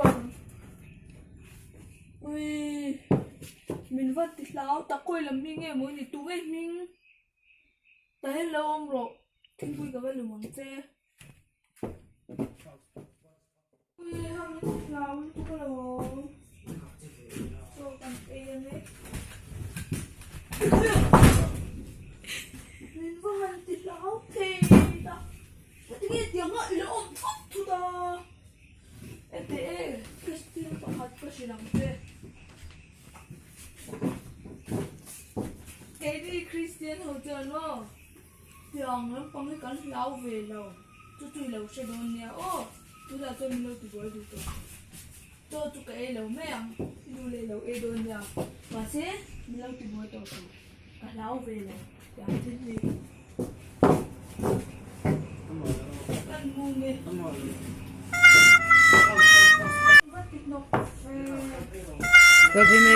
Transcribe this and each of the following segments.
pang. Ui min va ti hlau tak khawi lam hi nge maw ni tu nge hming ta hian lo awm rawh thingpui ka va lum ang che. Ui ha min ti hlau lutuk alawm chaw kan ei ange min va han ti hlau thei ta tinge tiang a ilo awm thut thut a ete e Christian pakhat ka hrilh ang che keini Christian ho chuan maw Tiang lampang hi kan hlau ve lo, chu chu i lo hre dawn nia aw, tunah chuan min lo ti buai duh tawh. Chaw chu ka ei lo mai ang, i nu leh lo ei dawn nia, mahse min lo ti buai tawh suh, ka hlau ve lo tiang thil hi. Kan mu nge. Va ti hnawk ve.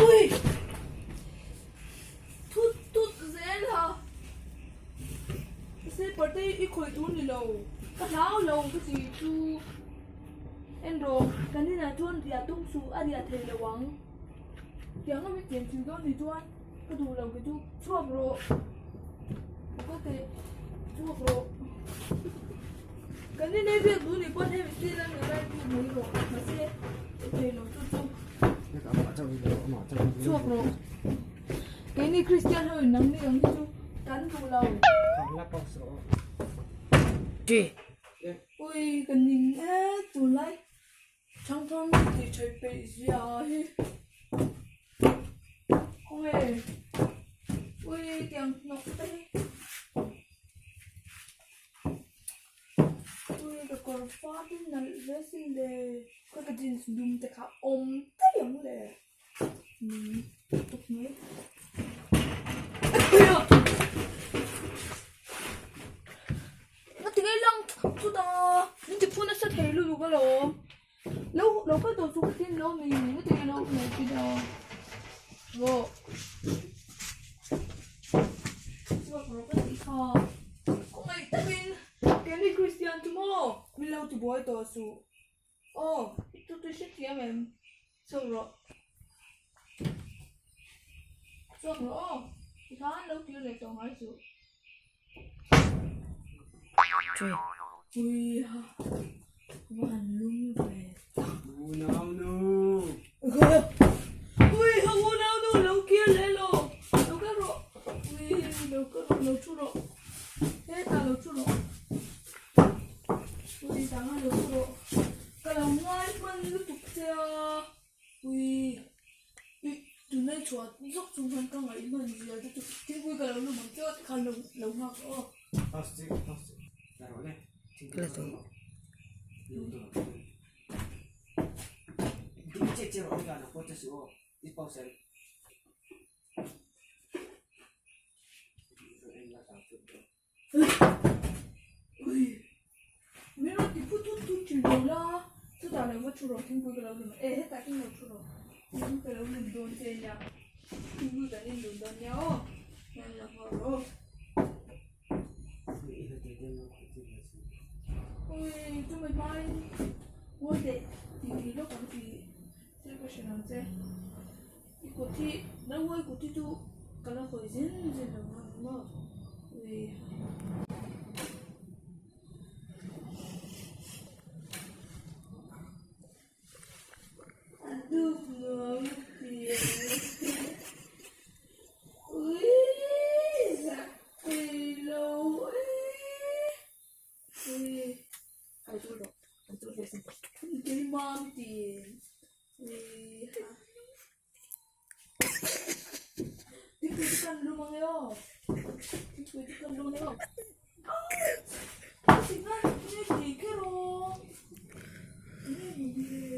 Ui! Thut thut zel ha. Slipper te i khawih tur ni lo. Ka hlau lo ka ti chu. En rawh, kan inah chuan riah tum suh a riah thei lo ang. Tiang a mi chen chilh dawn ni chuan ka duh lo kei chu chhuak rawh. Ka kal teh chhuak rawh. Kan inei biak duh ni pawn hemi thil a ni lai chu mai rawh mahse i thei lo chu chu. Chhuak rawh. Keini Kristian ho in nangni ang hi chu kan duh lo. Ui ka ning e tunlai Thangthawng tih theih peih zia hi khawnge ui tiang hnawk te hi ui ka kawr fat in nalh ve sin le ka ka jeans dum te kha awm daih ang le ning tuk mai. Ngatinge lang chutah min ti phu nasa thei lutuk alawm lo lo kal tawh chu ka tin lo ni ngatinge lo lo tin a rawh chhuak rawh ka tih kha khawngaih takin keini Christian chu maw min lo ti buai tawh suh aw chu chu hrethiam em chhuak rawh chhuak rawh aw tikhan lo kir leh tawh ngai suh. Ui ha va han lum ve tak. Unau nu. Ui ha unau nu lo kir leh lo. Lo kal rawh. Ui lo kal rawh lo thu rawh. Hetah lo thu rawh. Ui dang a lo thu rawh. Ka lo ngai hman lutuk che a. Ui ih tunlai chhuah zawk chung khan ka ngaih hman zia te chu thingpui ka lo lum ang che aw tikhan lo lo nghak rawh aw. Ui min rawn ti phut thut thut thin lo la chutah lo va thu rawh thingpui ka lo lum e hetah khin lo thu rawh thingpui ka lo lum dawn che nia thingpui kan in lum dawn nia aw hian lo nghak rawh ui chumi hmain ngawi teh titi lawk ang tih thil ka hre ang che i kut hi nauai kut hi chu ka la hawi zen zen lo ang maw ui a dup nuam ti ui zak thei lo e ui keimah ti ui ha. Thingpui te kan lum ang e aw thingpui te kan lum ang e aw ah tinga nge ti kher aw enge ni le.